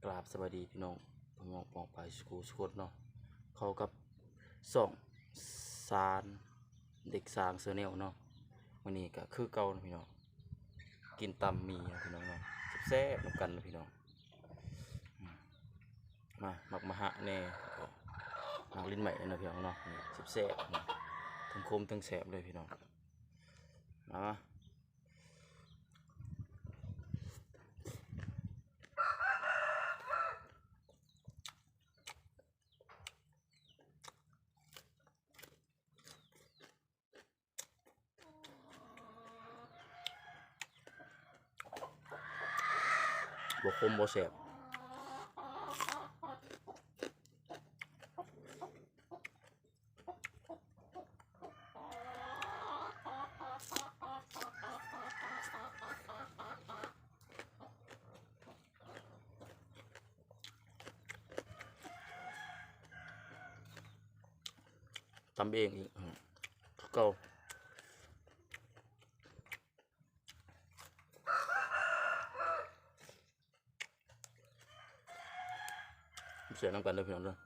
ກາບສະບາຍດີພີ່ນ້ອງ ພໍ່ແມ່ພີ່ນ້ອງປອງປາຍສູ່ຄູ່ສູ່ຄົນເນາະ ເຂົ້າກັບຊ່ອງສານເດັກສ້າງ Channel ເນາະ. ມື້ນີ້ກໍຄືເກົ່າເນາະພີ່ນ້ອງ ກິນຕຳໝີ່ເນາະພີ່ນ້ອງເນາະ ແຊບໆນຳກັນເນາະພີ່ນ້ອງ. ມາ ໝາກມະຫະແດ່ ໝາກລິ້ນໄມ້ເນາະພີ່ນ້ອງເນາະ ນີ້ແຊບໆ ທັງຂົມທັງແຊບເລີຍພີ່ນ້ອງ. ມາ ມາ. ບໍ່ຂົມບໍ່ແຊບ. ຕຳເອງອີກ ອືມ ຄືເກົ່າ. ແຊບນຳກັນເດີພີ່ນ້ອງເດີ. ອ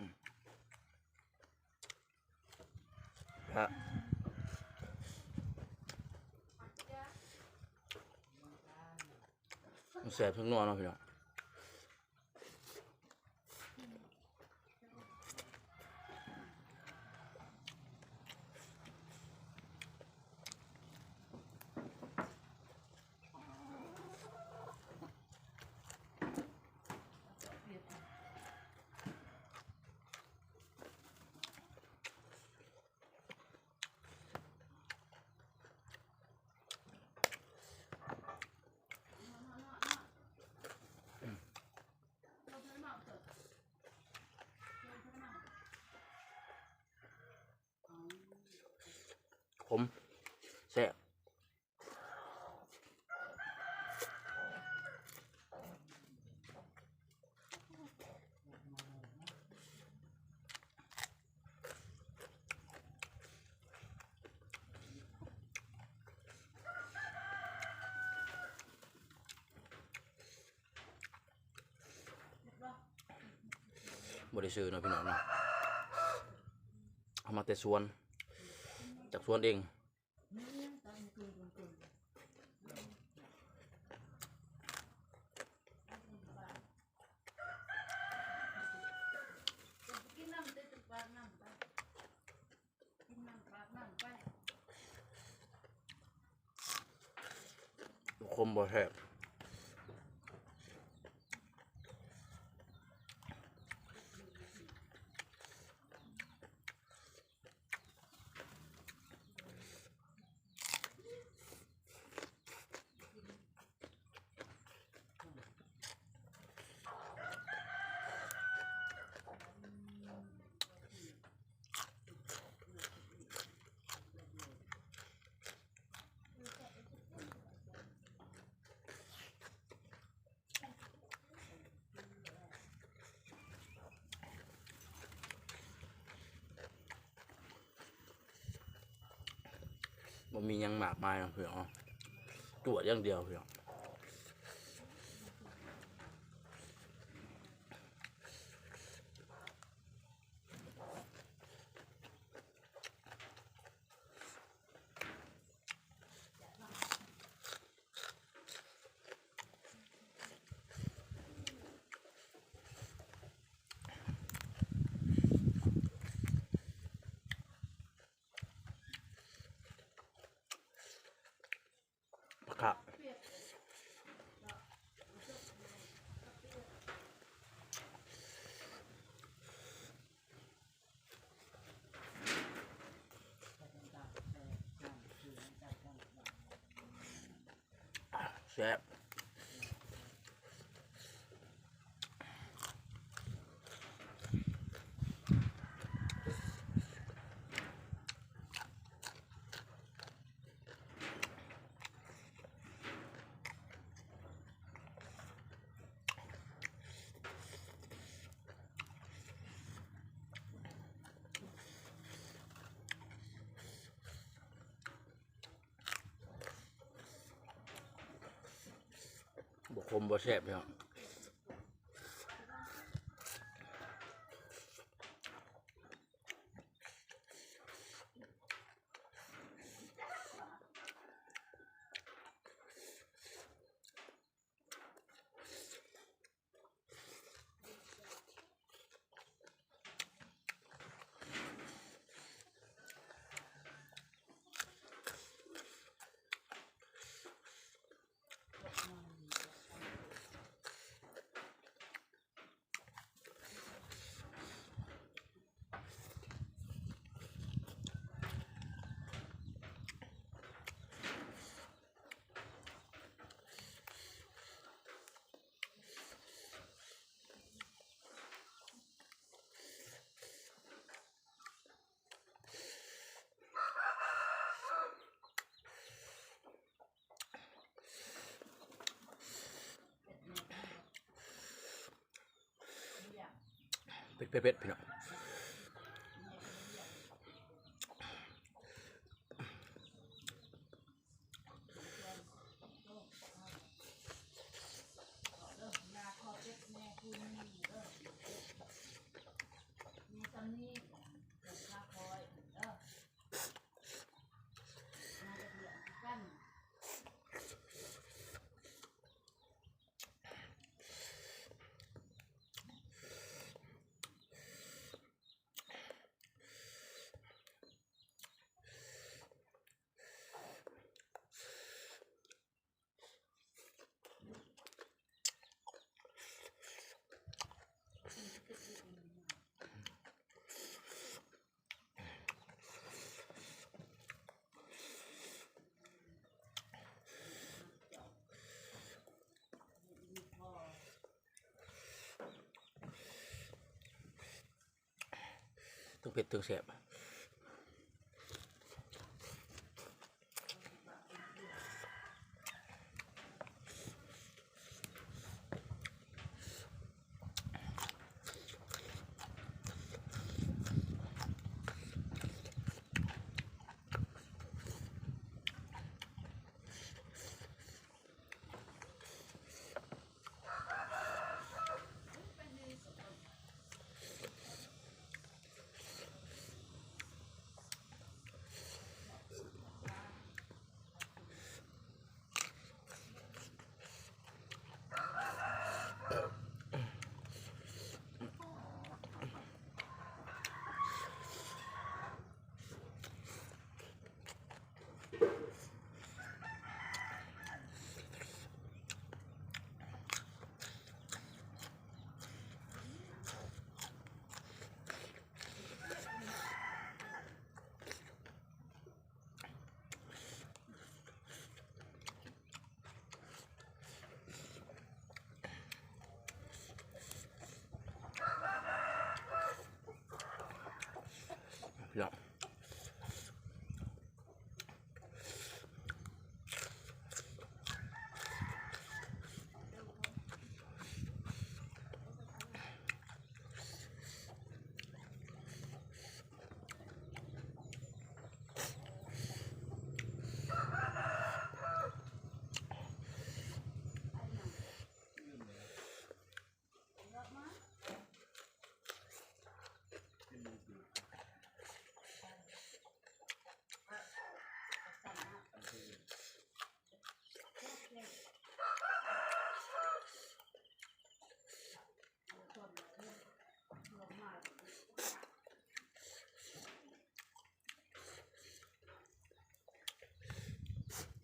ືມ ແຊບ ແຊບທັງນົວເນາະພີ່ນ້ອງ. ຂົມ ແຊບ. ບໍ່ໄດ້ຊື້ເນາະພີ່ນ້ອງເນາະ ເອົາມາແຕ່ສວນ ຈາກສວນເອງ. ຂົມບໍ່ແຊບ. ບໍ່ມີຫຍັງມາກມາຍເນາະພີ່ນ້ອງເນາະ ຈວດຢ່າງດຽວພີ່ນ້ອງ. ຜັກຂາ. ແ ແຊບ. ບໍ່ຂົມບໍ່ແຊບ ພີ່ນ້ອງ. ເຜັດໆໆ ພີ່ນ້ອງ. ເຖິງເຜັດເຖິງແຊບ.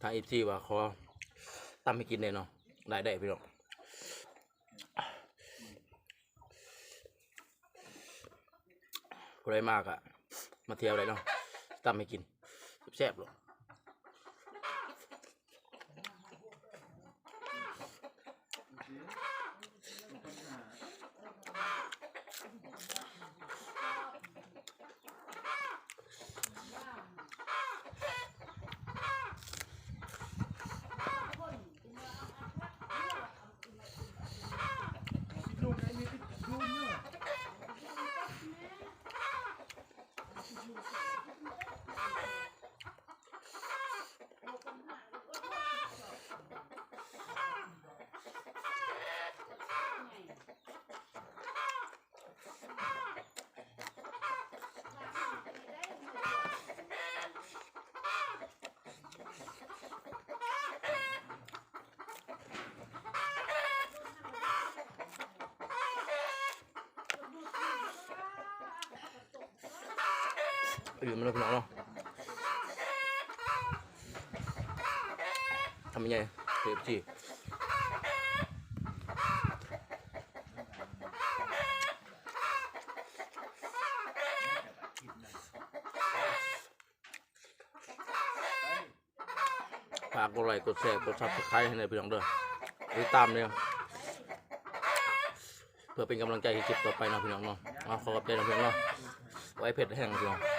ຖ້າເອັຟຊີວ່າຂໍຕຳໃຫ້ກິນແດ່ເນາະ ໄດ້ ໄດ້ພີ່ນ້ອງ. ຜູ້ໃດມາກະມາທ່ຽວໄດ້ເນາະ ຕຳໃຫ້ກິນແຊບໆໂລດ. ຕື່ມເລີຍພີ່ນ້ອງເນາະ ຄຳໃຫຍ່ ເອັຟຊີ ຝາກກົດໄລກ໌ ກົດແຊ ກົດຊັບສະໄຄຣບ໌ໃຫ້ແດ່ພີ່ນ້ອງເດີ ຕິດຕາມແດ່ ເພື່ອເປັນກຳລັງໃຈໃຫ້ຄລິບຕໍ່ໄປເນາະພີ່ນ້ອງເນາະ ເອົາ ຂໍຂອບໃຈເນາະພີ່ນ້ອງເນາະ ໂອ້ຍ ເຜັດແຮງພີ່ນ້ອງ.